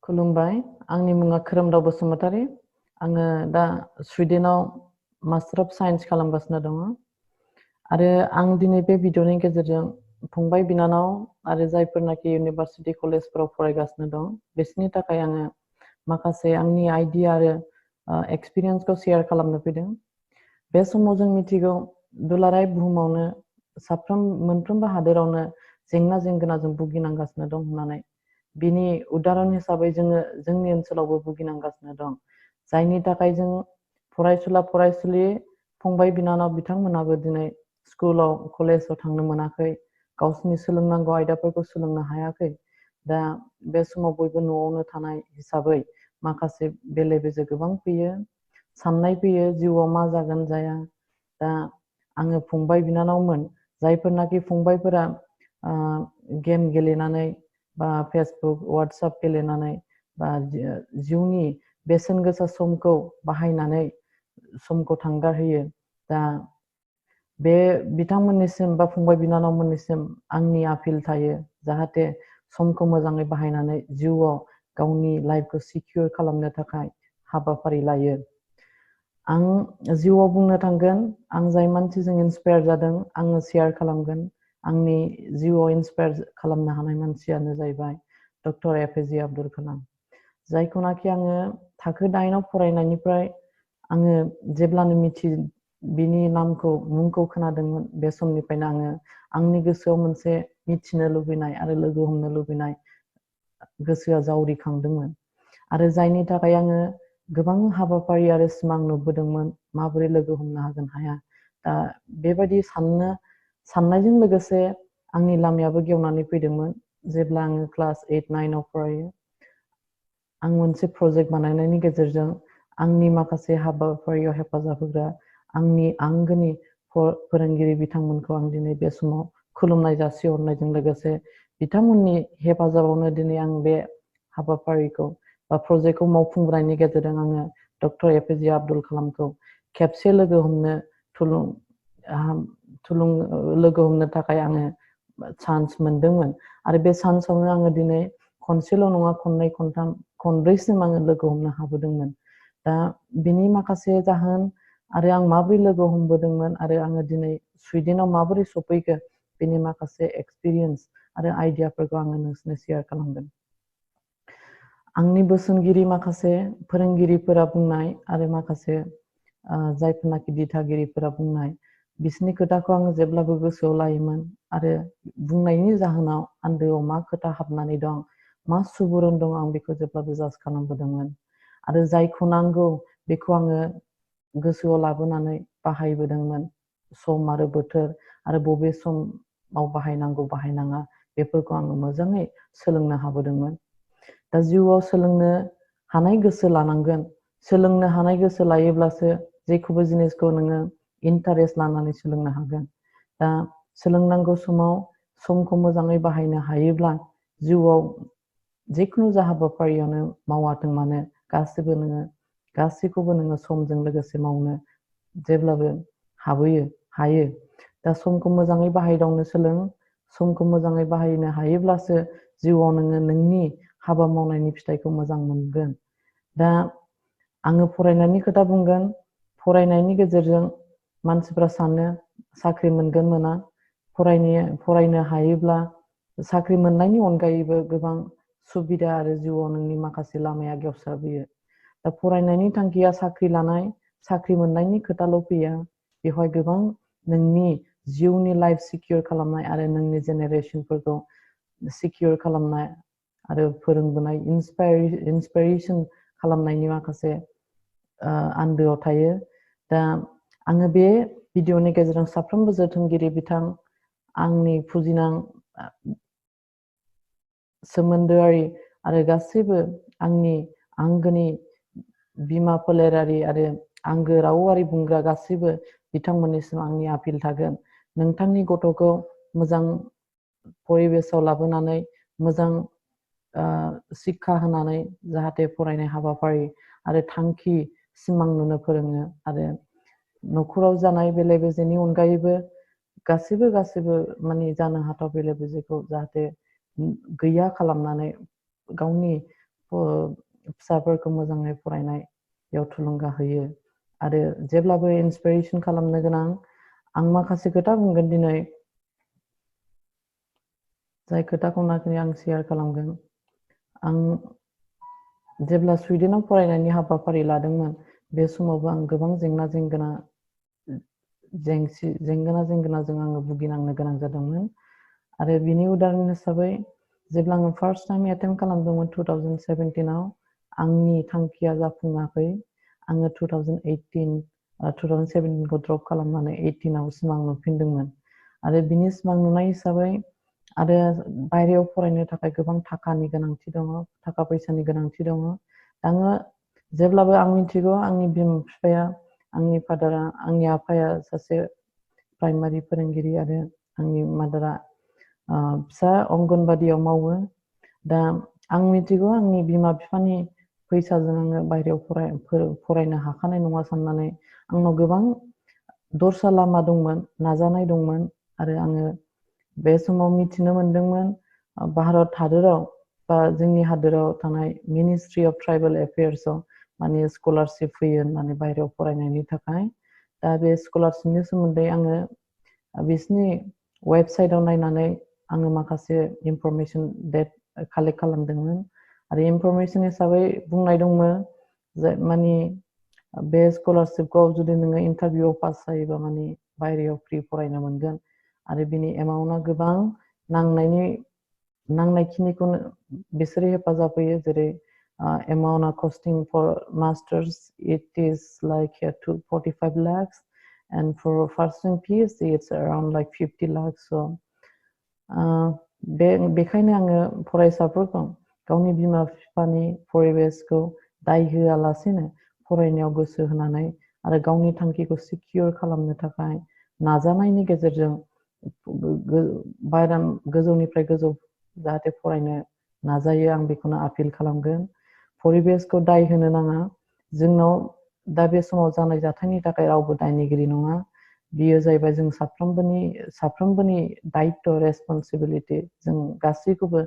खुलुमबाय आंनि मुङा खोरोमदाव बसुमतारी आङो दा स्वीडेनाव मास्टार अफ साइन्स खालामगासिनो दङ आरो आं दिनै बे भिडिअनि गेजेरजों फंबाय बिनानाव आरो जायफोरनाखि इउनिभार्सिटि कलेजफोराव फरायगासिनो दं बिसोरनि थाखाय आङो माखासे आंनि आइडिया आरो एक्सपिरियेन्सखौ शेयार खालामनो फैदों। बे समाव जों मिथिगौ दुलाराय बुहुमावनो मोनफ्रोमबो हादोरावनो जेंना जेंगोनाजों भुगिनांगासिनो दं होननानै बिनि उदाहरन हिसाबै जोङो जोंनि ओनसोलावबो भुगिनांगासिनो दं जायनि थाखाय जों फरायसुला फरायसुलि फंबाय बिनानाव बिथांमोनाबो दिनै स्कुलाव कलेजाव थांनो मोनाखै गावसोरनि सोलोंनांगौ आयदाफोरखौ सोलोंनो हायाखै। दा बे समाव बयबो न'आवनो थानाय हिसाबै माखासे बेले बेजे गोबां फैयो साननाय फैयो जिउआव मा जागोन जाया। दा आङो फंबाय बिनानावमोन जायफोरनाखि फंबायफोरा गेम गेलेनानै बा फेसबुक वाट्सएप गेलेनानै बा जिउनि बेसेन गोसा समखौ बाहायनानै समखौ थांगारहोयो। दा बे बिथांमोननिसिम बा फंबाय बिनानावमोननिसिम आंनि आपिल थायो जाहाथे समखौ मोजाङै बाहायनानै जिउआव गावनि लाइफखौ सिकिउर खालामनो थाखाय हाबाफारि लायो। आं जिउआव बुंनो थांगोन आं जाय मानसिजों इन्सपायार जादों आङो शेयार खालामगोन। आंनि जिउआव इन्सपायार खालामनो हानाय मानसियानो जाहैबाय डक्टर एपिजे आब्दुल कालाम जायखौनाखि आङो थाखो 9आव फरायनायनिफ्राय आङो जेब्लानो बिनि मुंखौ खोनादोंमोन बे समनिफ्रायनो आङो आंनि गोसोआव मोनसे मिथिनो लुबैनाय आरो लोगो हमनो लुबैनाय गोसोआ जावरिखांदोंमोन आरो जायनि थाखाय आङो गोबां हाबाफारि आरो सिमां नुबोदोंमोन माबोरै लोगो हमनो हागोन हाया। दा बेबायदि साननायजों लोगोसे आंनि लामायाबो गेवनानै फैदोंमोन जेब्ला आङो क्लास 8-9आव फरायो। आं मोनसे प्रजेक्ट बानायनायनि गेजेरजों आंनि माखासे हाबाफारियाव हेफाजाब होग्रा आंनि आंगोनि फोरोंगिरि बिथांमोनखौ आं दिनै बे समाव खुलुमनाय जासिहरनायजों लोगोसे बिथांमोननि हेफाजाबावनो दिनै आं बे हाबाफारिखौ बा प्रजेक्टखौ मावफुंनायनि गेजेरजों आङो डक्टर एपिजे आब्दुल कालामखौ खेबसे लोगो हमनो थाखाय आङो चान्स मोनदोंमोन आरो बे चान्सआवनो आङो दिनै खनसेल' नङा खननै खनथाम खनब्रैसिम आङो लोगो हमनो हाबोदोंमोन। दा बिनि माखासे जाहोन आरो आं माबोरै लोगो हमबोदोंमोन आरो आङो दिनै स्वीडेनाव माबोरै सफैखो बेनि माखासे एक्सपिरियेन्स आरो आइडियाफोरखौ आङो नोंसोरनो शेयार खालामगोन। आंनि बोसोनगिरि माखासे फोरोंगिरिफोरा बुंनाय आरो माखासे जायफोरनाखि दिथागिरिफोरा बुंनाय बिसोरनि खोथाखौ आङो जेब्लाबो गोसोआव लायोमोन आरो बुंनायनि जाहोनाव आन्दोआव मा खोथा हाबनानै दं मा सुबुरुन दं आं बेखौ जेब्लाबो जाज खालामबोदोंमोन आरो जायखौ नांगौ बेखौ आङो गोसोआव लाबोनानै बाहायबोदोंमोन। सम आरो बोथोर आरो बबे समाव बाहायनांगौ बाहायनाङा बेफोरखौ आङो मोजाङै सोलोंनो हाबोदोंमोन। दा जिउआव सोलोंनो हानाय गोसो लानांगोन। सोलोंनो हानाय गोसो लायोब्लासो जेखौबो जिनिसखौ नोङो इन्टारेस्ट लानानै सोलोंनो हागोन। दा सोलोंनांगौ समाव समखौ मोजाङै बाहायनो हायोब्ला जिउआव जिखुनु जा हाबाफारियावनो मावाथों मानो गासैखौबो नोङो समजों लोगोसे मावनो जेब्लाबो हायो। दा समखौ मोजाङै बाहायदावनो सोलों। समखौ मोजाङै बाहायनो हायोब्लासो जिउआव नोङो नोंनि हाबा मावनायनि फिथाइखौ मोजां मोनगोन। दा आङो फरायनायनि खोथा बुंगोन। फरायनायनि गेजेरजों मानसिफ्रा सानो साख्रि मोनगोन मोना फरायनो हायोब्ला साख्रि मोननायनि अनगायैबो गोबां सुबिदा आरो जिउआव नोंनि माखासे लामाया गेवसारबोयो। दा फरायनायनि थांखिया साख्रि लानाय साख्रि मोननायनि खोथाल' फैया बेवहाय गोबां नोंनि जिउनि लाइफ सिकिउर खालामनाय आरो नोंनि जेनेरेसनफोरखौ सिकिउर खालामनाय आरो फोरोंबोनाय इन्सपाइरेसन खालामनायनि माखासे आन्दोआव थायो। दा आङो बे भिडिअनि गेजेरजों साफ्रोमबो जोथोनगिरि बिथां आंनि फुजिनां सोमोन्दोआरि आरो गासैबो आंनि आंगोनि बिमा फोलेरारि आरो आंगो रावारि बुंग्रा गासैबो बिथांमोननिसिम आंनि आपिल थागोन। नोंथांनि गथ'खौ मोजां परिबेसाव लाबोनानै मोजां शिक्षा होनानै जाहाथे फरायनाय हाबाफारि आरो थांखि सिमां नुनो फोरोङो आरो न'खराव जानाय बेले बेजेनि अनगायैबो गासैबो माने जानो हाथाव बेले बेजेखौ जाहाथे गैया खालामनानै गावनि फिसाफोरखौ मोजाङै फरायनायाव थुलुंगा होयो आरो जेब्लाबो इन्सपिरेसन खालामनो गोनां आं माखासे खोथा बुंगोन दिनै जाय खोथाखौ नाखि आं शेयार खालामगोन आं जेब्ला सुइडेनाव फरायनायनि हाबाफारि लादोंमोन बे समावबो आं गोबां जेंगोनाजों आङो भुगिनांनो गोनां जादोंमोन आरो बिनि उदाहरन हिसाबै जेब्ला आङो फार्स्ट टाइम एटेम्प्ट खालामदोंमोन 2017 आव आंनि थांखिया जाफुङाखै आङो 2017 खौ ड्रप खालामनानै 18 आव सिमां नुफिनदोंमोन आरो बिनि सिमां नुनाय हिसाबै आरो बायहेरायाव फरायनो थाखाय गोबां थाखानि गोनांथि दङ थाखा फैसानि गोनांथि दङ आङो जेब्लाबो आं मिथिगौ आंनि बिमा बिफाया आंनि फादारा आंनि आफाया सासे प्राइमारि फोरोंगिरि आरो आंनि मादारा फिसा अंगनबादियाव मावो दा आं मिथिगौ आंनि बिमा बिफानि फैसाजों आङो बायहेरायाव फरायनो हाखानाय नङा साननानै आंनाव गोबां दस्रा लामा दंमोन नाजानाय दंमोन आरो आङो बे समाव मिथिनो मोनदोंमोन भारत हादराव बा जोंनि हादराव थानाय मिनिस्ट्रि अफ ट्राइबेल एफेयार्सआव माने स्कलारशिप फैयो होननानै बायहेरायाव फरायनायनि थाखाय दा बे स्कलारशिपनि सोमोन्दै आङो बिसिनि वेबसाइटआव नायनानै आङो माखासे इनफरमेसन कालेक्ट खालामदोंमोन आरो इनफरमेसन हिसाबै बुंनाय दंमोन जे माने बे स्कलारशिपखौ जुदि नोङो इन्टारभिउआव पास जायोबा माने बायहेरायाव फ्रि फरायनो मोनगोन आरो बिनि एमाउन्टआ गोबां नांनायखिनिखौनो बिसोरो हेफाजाब होयो जेरै एमाउन्टआ costing for masters it is like 45 lakhs and for pursuing PhD it's around like 50 lakhs so बेखायनो आङो फरायसाफोरखौ गावनि बिमा बिफानि परिबेसखौ दाय होआलासेनो फरायनायाव गोसो होनानै आरो गावनि थांखिखौ सिकिउर खालामनो थाखाय नाजानायनि गेजेरजों गोजौनिफ्राय गोजौ जाहाथे फरायनो नाजायो आं बेखौनो आपिल खालामगोन परिबेसखौ दाय होनो नाङा जोंनाव दा बे समाव जानाय जाथायनि थाखाय रावबो दायनिगिरि नङा बियो जाहैबाय जों साफ्रोमबोनि दायित्व रेसपन्सिबिलिटि जों गासैखौबो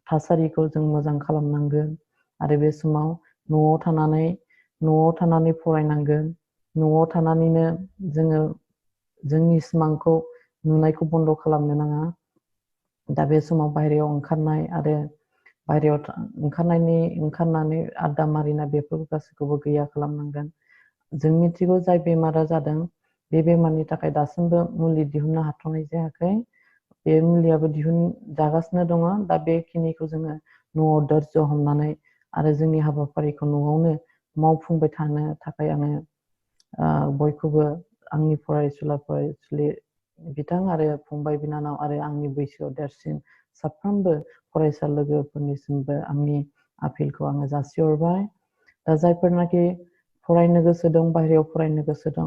थासारिखौ जों मोजां खालामनांगोन आरो बे समाव न'आव थानानै फरायनांगोन न'आव थानानैनो जोङो जोंनि सिमांखौ नुनायखौ बन्द खालामनो नाङा दा बे समाव बायहेरायाव ओंखारनाय आरो बायहेरायाव ओंखारनानै आड्डा मारिनाय बेफोर गासैखौबो गैया खालामनांगोन जों मिथिगौ जाय बेमारा जादों बे बेमारनि थाखाय दासिमबो मुलि दिहुननो हाथ'नाय जायाखै बे मुलियाबो जागासिनो दङ दा बेखिनिखौ जोङो न'आव धैर्य हमनानै आरो जोंनि हाबाफारिखौ न'आवनो मावफुंबाय थानो थाखाय आङो बयखौबो आंनि फरायसुला बिथां आरो फंबाय बिनानाव आरो आंनि बैसोआव देरसिन साफ्रोमबो फरायसा लोगोफोरनिसिमबो आंनि आपिलखौ आङो जासिहरबाय दा जायफोरनाखि फरायनो गोसो दं बायहेरायाव फरायनो गोसो दं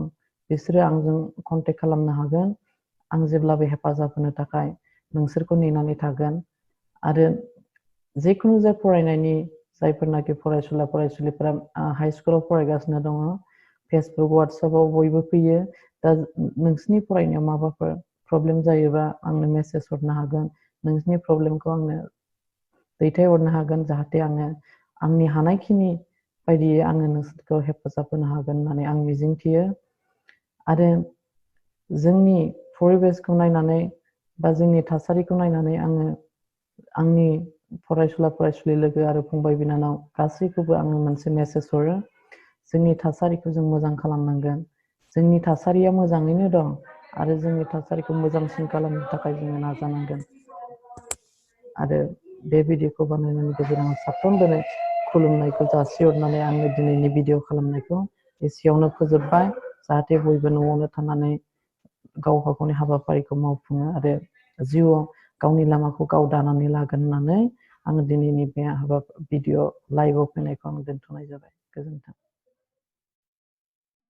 बिसोरो आंजों कन्टेक्ट खालामनो हागोन आं जेब्लाबो हेफाजाब होनो थाखाय नोंसोरखौ नेनानै थागोन आरो जिखुनु जाय फरायनायनि जायफोरनाखि फरायसुलिफोरा हाइ स्कुलाव फरायगासिनो दङ फेसबुक वाट्सएपआव बयबो फैयो दा नोंसिनि फरायनायाव माबाफोर प्रब्लेम जायोबा आंनो मेसेज हरनो हागोन नोंसिनि प्रब्लेमखौ आंनो दैथायहरनो हागोन जाहाथे आङो आंनि हानायखिनि बायदियै आङो नोंसोरखौ हेफाजाब होनो हागोन होननानै आं मिजिंथियो आरो जोंनि परिबेसखौ नायनानै बा जोंनि थासारिखौ नायनानै आङो आंनि फरायसुलि लोगो आरो फंबाय बिनानाव गासैखौबो आङो मोनसे मेसेज हरो जोंनि थासारिखौ जों मोजां खालामनांगोन जोंनि थासारिया मोजाङैनो दं आरो जोंनि थासारिखौ मोजांसिन खालामनो थाखाय जोङो नाजानांगोन आरो बे भिडिअखौ बानायनायनि गेजेरजों साफ्रोमबोनो खुलुमनायखौ जासिहरनानै आङो दिनैनि भिडिअ खालामनायखौ एसेयावनो फोजोबबाय जाहाथे बयबो न'आवनो थानानै गावबा गावनि हाबाफारिखौ मावफुङो आरो जिउआव गावनि लामाखौ गाव दानानै लागोन होननानै आङो दिनैनि बे भिडिअ लाइभआव फैनायखौ आं दोनथ'नाय जाबाय गोजोन्थों